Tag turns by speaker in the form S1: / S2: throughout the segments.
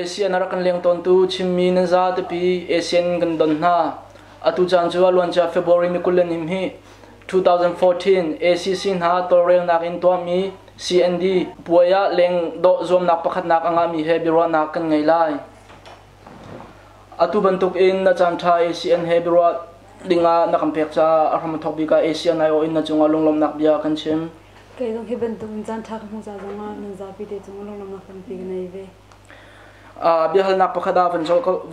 S1: ASEAN a rak kan leng tawntu Chinmi nan zatepi ASEAN kan don hna. Atu caan cu a luancia February ni 25 hi 2014 ACC hna tawlrelnak in tuahmi CND puai ah leng dawh zuamnak pakhatnak a ngahmi he biaruahnak kan ngei lai. Atu bantuk in na caan ṭha ASEAN he biaruah dingah na kan pek caah a hram a thawk bik ah ASEAN aiawh in na cungah lunglawmhnak bia kan chim.
S2: Kei zong hi bantuk in caan ṭha ka hmuh ca zongah nan zapi te cung lunglawmhnak tampi ka nei ve.
S1: Biahalnak pakhat ah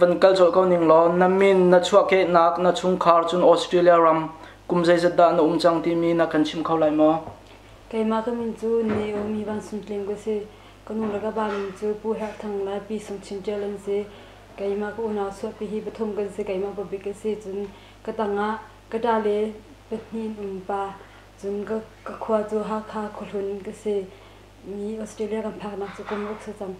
S1: van kal colh ko ning law na min, na chuahkehnak, na chungkhar cun Australia ram kum zeizat dah na um cang timi na kan chim kho lai maw?
S2: Keimah ka min cu Naomi Van Sung Tling ka si. Ka nu le ka pa min cu Pu Herh Thang le Pi Sung Chin Ṭial an si. Keimah ka unau chuahpi hi pathum kan si. Keimah pabik ka si. Cun ka tangah ka ṭale pahnih an um pa. Cun ka khua cu Hakha khuahlun ka si. Mi Australia kan phaknak cu kum ruk si cang.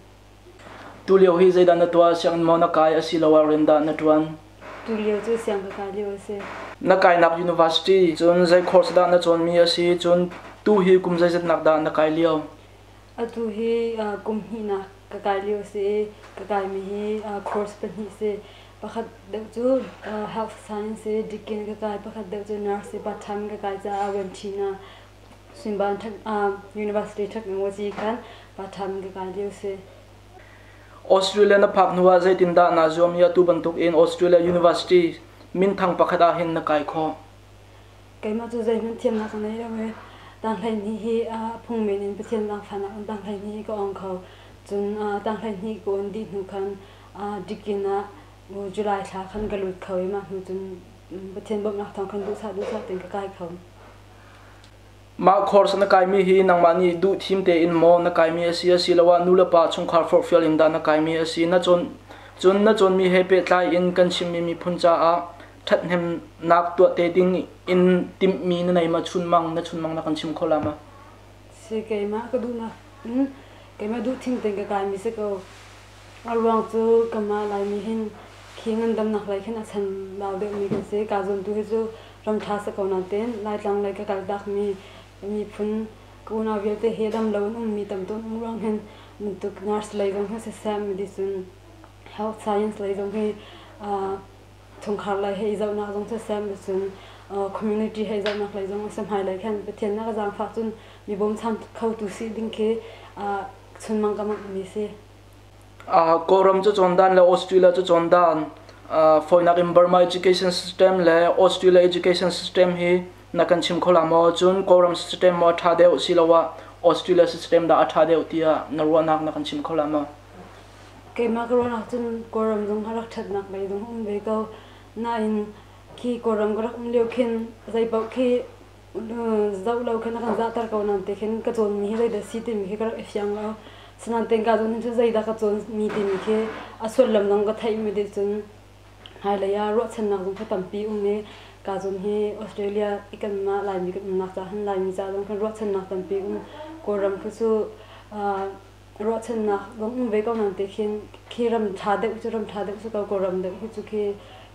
S1: Tulio hi zeidah na tuah? Sianginn maw na kai asiloah rian dah na ṭuan?
S2: Tulio cu siang ka kai lio a si.
S1: Na kainak university cun zei course dah na cawnmi a si? Cun tu hi kum zeizatnak dah na kai lio?
S2: Atu hi kum hnihnak ka kai lio a si i ka kaimi hi course pahnih si. Pakhat deuh cu health science i degree ka kai, pakhat deuh cu nurse i part time ka kai caah Wentina Swinburne University Technology khan part time ka kai lio si.
S1: Australia na phak hnuah zeitindah naa zuam i atu bantuk in Australia University minthang pakhat ah hin na kai khawh?
S2: Keimah cu zeihmanh thiamnak ka ngei lo i tanghleihnih hi a phungmen in Pathian zaangfahnak in tanghleihnih hi ka ong kho. Cun tanghleihnih ka on dih hnu khan Dikin ah July thla khan ka lut kho i mah hnu cun Pathian bawmhnak thawng khan duhsah duhsah tein ka kai kho.
S1: Mah course na kaimi hi nangmah nih duh thim tein maw na kaimi a si asiloah nulepa chungkhar forhfial in dah na kaimi a si? Na cawn cun na cawnmi he pehtlai in kan chimmi miphun caah ṭhathnemnak tuah te ding in timhmi na nei ma chunmang na chunmang na kan chim kho la ma?
S2: Si keimah ka duhnak in keimah duh thim tein ka kaimi si ko. A ruang cu kanmah Laimi hin khi ngandamnak lei khin a chan lau deuhmi kan si. Kaa zuamtu hi cu ram ṭha si ko nain Laitlang lei ka kaltakmi miphun ka unau vialte hi dam lo in ummi tam tuk an um ruang hin bantuk nurse lei zong hi siseh medicine health science lei zong hi chungkhar lei he i zohnak zong siseh cun community he i zohnak lei zong a si hmailei khan Pathian na ka zaangfah cun mi bawmchan khotu si ding khi chunmang ka mangmi si.
S1: Kawlram cu cawn le Australia cu cawn dan fawinak in Burma education system le Australia education system hi na kan chim kho la maw? Cun Kawlram system maw a ṭha deuh siloah Australia system dah a ṭha deuh tiah na ruahnak na kan chim kho la maw?
S2: Keimah ka ruahnak cun Kawlram zong a rak ṭhatnak lei zong um ve ko. Nain khi Kawlram ka rak um lio khin zeipaoh khi zoh lo khin a kan zahter ko nain te khin ka cawnmi hi zeidah si timi khi ka rak i fiang lo. Sinain ka cawn cu zeidah ka cawnmi timi khi a sullam zong ka theihmi dih cun hmailei ah ruahchannak zong kha tampi um i ka zawn hi Australia i kanmah Laimi kan umnak caah hin Laimi ca zong khin ruahchannak tampi um. Kawlram khi cu ruahchannak zong um ve ko nain te khin khi ram ṭha deuh cu ram ṭha deuh si ko Kawlram deuh hi cu khi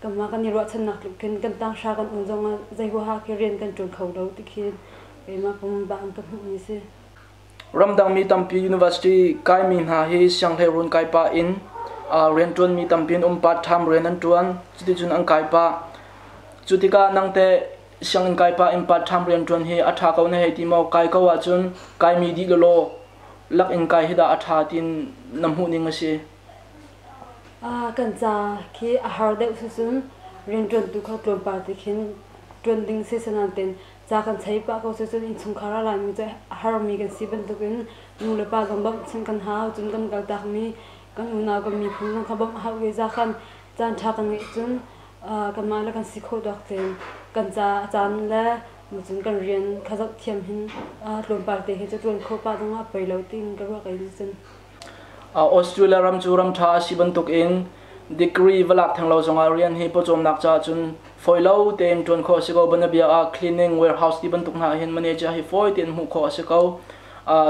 S2: kanmah kan i ruahchannak tluk khin kan tanghra kan um zongah zei huaha khi rian kan ṭuan kho lo ti khi keimah pumpak in ka hmuhmi si.
S1: Ramdangmi tampi university kaimi hna hi sianghleiruun kai pah in rianṭuanmi tampi an um part time rian an ṭuan cuticun an kai pah. Cu tikah nang teh sianginn kai pah in part time rianṭuan hi a ṭha ko na hei ti maw? Kai ko ahcun kaimi dih lawlaw lak in kai hi dah a ṭha tiin na hmuh ning a si?
S2: Kan ca khi a har deuh sicun rianṭuantu kha tlawmpal te khin ṭuan ding si sinain ca kan chei pah ko sicun innchungkhar a laimi cu a harmi kan si bantukin nu le pa zong bawmhchanh kan hau cun kan kaltakmi kan unau kan miphun zong kha bawmh a hauh ve za khan caan ṭha kan ngeih cun kanmah le kan si khawh tawk tein kan ca a caan le cun kan rian kha zoh thiam hin tlawmpal te hi cu ṭuan khawh pah zongah a poi lo tiin ka ruah kei cun.
S1: Australia ram cu ram ṭha a si bantukin degree va lak theng lo zongah rian hi pawcawmnak caah cun fawi lo tein ṭuan khawh a si ko. Bianabia ah cleaning, warehouse ti bantuk hna hin manager hi fawi tein hmuh khawh a si ko.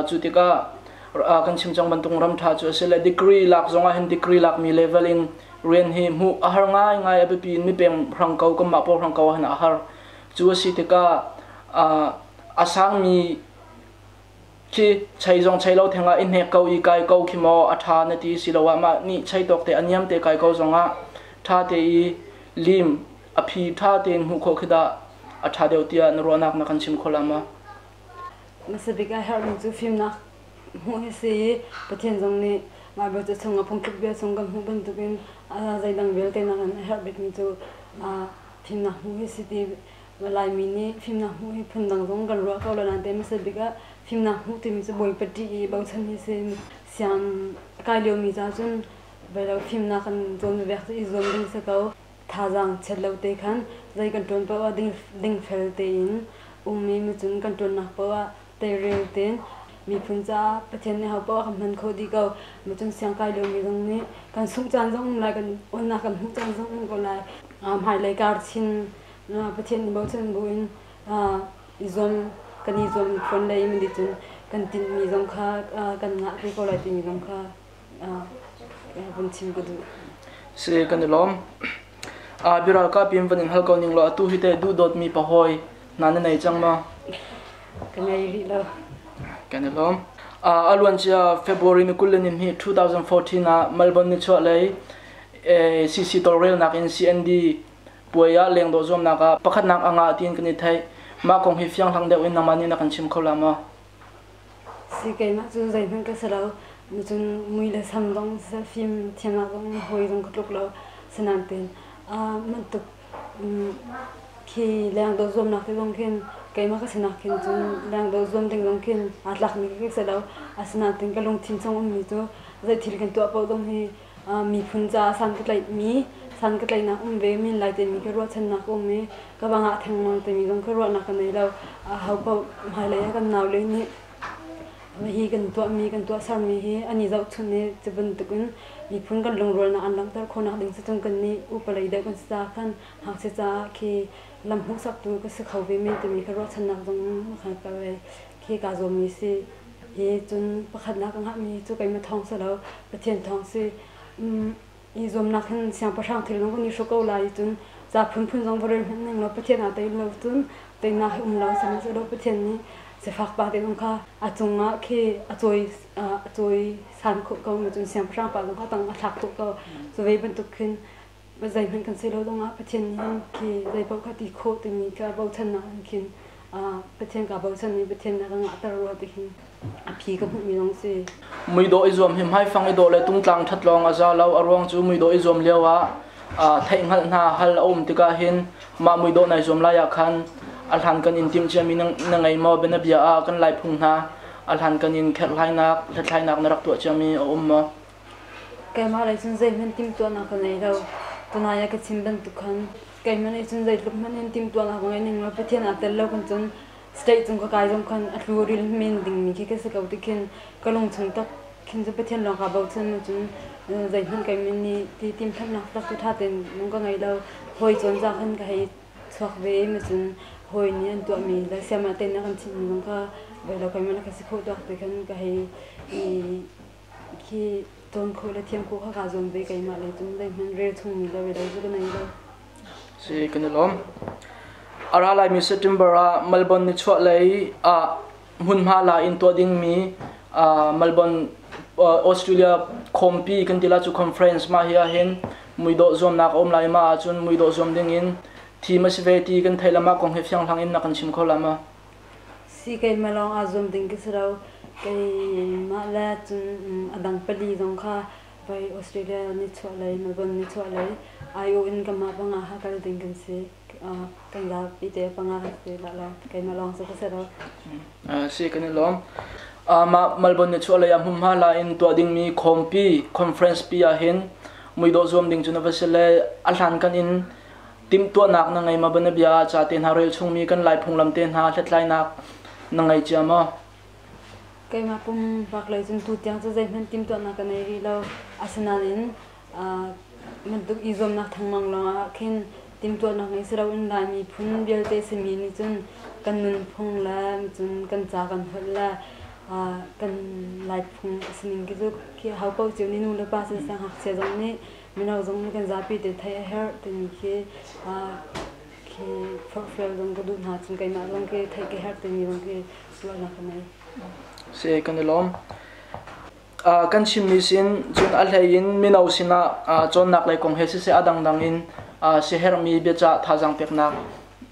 S1: Cu tikah kan chim cang bantuk ram ṭha cu a si le degree lak zongah hin degree lakmi level in rian hi hmuh a har ngaingai a biapi in mipeng hrang ko kanmah pawl hrang ko ah hin a har. Cu a si tikah a sangmi Khi chei zong chei lo thengah i hnek ko i kai ko khi maw a ṭha na ti siloah mah nih chei tawk te a niam te kai ko zongah ṭha te i lim a phi ṭha tein hmuh khawh khi dah a ṭha deuh tiah na ruahnak na kan chim kho la ma?
S2: Hmasabik a herhmi cu fimnak hmuh hi si i Pathian zong nih Bible ca chungah phungthluk bia chung kan hmuh bantukin zeidang vialte nakin a herh bikmi cu fimnak hmuh hi si ti Laimi nih fimnak hmuh hi phundang zong kan ruah ko lo nain hmasa bik ah fimnak hmuh timi cu Bawipa ṭih i bochan hi si. Siang a kai liomi ca cun velo fimnak kan cawn vek cu i zuam ding si ko. Thazaang chiat lo te khan zei kan ṭuan paoh ah dingfel tein um i micun kan ṭuannak paoh ah teirel tein miphun caah Pathian nih ho paoh a kan hman khawh dih ko. Macun siang kai liomi zong nih kan sungh caan zong um lai, kan awnnak kan hmuh caan zong um ko lai. Hmailei kar chin Pathian nih bochan buin i zuam kan i zuam fawn le i cun kan tinhmi zong kha kan ngah te ko lai timi zong kha vun chim ka duh.
S1: Si kan i lawm. Biaral ka pin van in hal ko ning law atu hi te duhdawtmi pahawi na na nei cang ma?
S2: Ka ngei rih lo.
S1: Kan i lawm. A luancia February ni 20 ni 2014 ah Melbourne ni chuah lei CC tawlrelnak in CND puai ah lengdawh zuamnak ah pakhatnak a ngah tiin kan i theih. Mah kong hi fianghlang deuh in nangmah nih na kan chim kho la maw?
S2: Si keimah cu zeihmanh ka si lo. Cun mui le sam zong fim thiamnak zong hawi zong ka tluk lo. Sinain bantuk khi lengdawh zuamnak te zong khin keimah ka sinak khin cun lengdawh zuam ding zong khin aa tlakmi ka si lo. Asinain ka lungthin chung ummi cu zei thil kan tuah paoh zong hi miphun caah san ka tlaihmi san ka tlaihnak um ve min lai timi ka ruahchannak um i ka va ngah thengmang timi zong ka ruahnak ka nei lo. Ho paoh hmailei ah kan naule nih hi kan tuahmi kan tuahsermi hi an i zohchun i cu bantukin miphun kan lungrualnak an langhter khawhnak ding cu kan nih upa lei deuh kan si caah khan ngakchia caah khi lam hmuhsaktu ka si kho ve men timi ka ruahchannak zong ka khi kaa zuammi si. Hi cun pakhatnak ka hngahmi cu keimah thawng si lo, Pathian thawng si. I zuamnak hin siangpahrang thil zong kan i hru ko lai i cun ca phunphun zong va rel hmanh ning law Pathian aa tei lo cun teinak hi um lo sihmanhsehlaw Pathian nih sifak pa te zong kha a cungah khi a cawi a cawi san khawh ko ma cun siangpahrang pa zong kha tang a thlak khawh ko. Cu ve bantuk khin zeihmanh kan si lo zongah Pathian nih khi zei paoh kha ti khawh timi kha bochannak in khin Pathian kaa bochan i Pathian nih a ka ngahter rua ti hin a phi ka hmuhmi zong si.
S1: Muidawh i zuam hi hmaifang i dawh le tungtlang ṭhat lawng a za lo. A ruang cu muidawh i zuam lio ah theihhngalh hna hal a um tikah hin mah muidawh nai zuam lai ah khan a hlan kan in timhciami na ngei maw? Bianabia ah kan Laiphung hna a hlan kan in kherhhlainak, hlathlainak na rak tuah ciami a um maw?
S2: Keimah lei cun zeihmanh timhtuahnak ka ngei lo. Tunai ah ka chim bantuk khan keimah nih cun zeitluk hmanh in timhtuahnak ka ngei ning law Pathian aa tel lo kan cun state cung ka kai zong khan a tlu ril men dingmi khi ka si ko ti khin ka lungchung tak khin cu Pathian lawng kaa bochan cun zeihmanh keimah nih ti timhlamhnak tak cu ṭha tein nung ka ngei lo. Hawi cawn ca khan ka hei chuak ve i cun hawi nih an tuahmi le siamah tein a kan chimhmi zong kha ve lo keimah le ka si khawh tuak ti khan ka hei i Khi cawn khawh le thiam khawh kha kaa zuam ve keimah lei cun zeihmanh rel chungmi le ve lo cu ka nei lo.
S1: Si kan i lawm. A ra laimi September ah Melbourne nichuahlei ah hmunhma la in tuah dingmi Melbourne Australia khawmpi kan ti la cu conference mah hi ahhin muidawh zuamnak a um lai ma ahcun muidawh zuam ding in thim a si ve ti kan theih lama kong he fianghlang in na kan chim kho la ma?
S2: Si keimah lawng aa zuam ding ka si lo. Keimah le cun a dang pali zong kha voi Australia nichuahlei, Melbourne nichuahlei aiawh in kanmah panga ha kal ding kan si. Kan zapi te panga kan si lah lo. Keimah lawng cu ka si lo.
S1: Si kan i lawm. Mah Melbourne nichuahlei ah hmunhma la in tuah dingmi khawmpi conference pi ah hin muidawh zuam ding cu na va si le a hlan kan in Timhtuahnak na ngei ma bianabia ah ca te hna rel chungmi kan Lai phunglam te hna hlathlainak na ngei cia maw?
S2: Keimah pumpak lei cun tutiang cu zeihmanh timhtuahnak ka nei rih lo. Asinain bantuk i zuamnak thangmang lawngah khin timhtuahnak ngei si loin Lai miphun vialte simi nih cun kan nunphung le cun kan ca kan holh le kan Lai phung a sining khi cu khi ho paoh cio nih nu le pa siseh ngakchia zong nih mino zong nih kan zapi te theih a herh timi khi khi forhfial zong ka duh hna cun keimah zong khi theih ka herh timi zong khi ruahnak ka ngei.
S1: Si kan i lawm. Kan chimmi sin cun a hlei in mino sinah cawnnak lei kong he siseh a dangdang in siaherhmi biacah thazaang peknak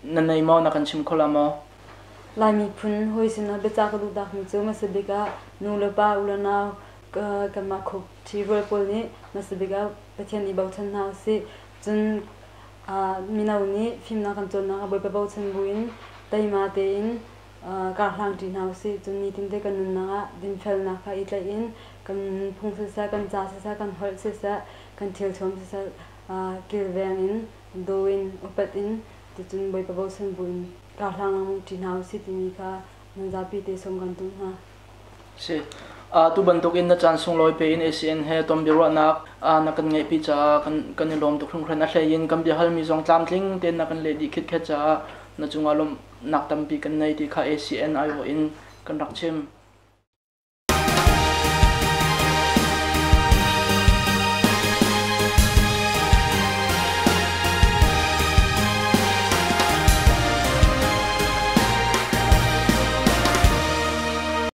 S1: na nei maw, na kan chim kho la maw?
S2: Lai miphun hawi sinah biacah ka duh takmi cu hmasa bik ah nu le pa, u le nau kanmah khup ṭhi rual pawl nih hmasa bik ah Pathian i bochan hna usih. Cun mino nih fimnak kan cawnnak ah Bawipa bochan buin teima tein karhlang ṭi hna usih. Cun nitinte kan nunnak ah dinfelnak kha i tlaih in kan nunphung siseh, kan ca siseh, kan holh siseh, kan thilthuam siseh kilveng in, daw in, upat in, ticun Bawipa bochan buin karhlang lengmang ṭi hna usih timi kha nan zapi te sawm kan duh hna.
S1: Si. Tu bantuk in na caan sunglawi pe in ACN he ton biaruahnak na kan ngeihpi caah kan kan i lawm tuk hringhran. A hlei in kan biahalmi zong tlamtling tein na kan leh dih khitkhet caah na cungah lawmhnak tampi kan nei ti kha ACN aiawh in kan rak chim.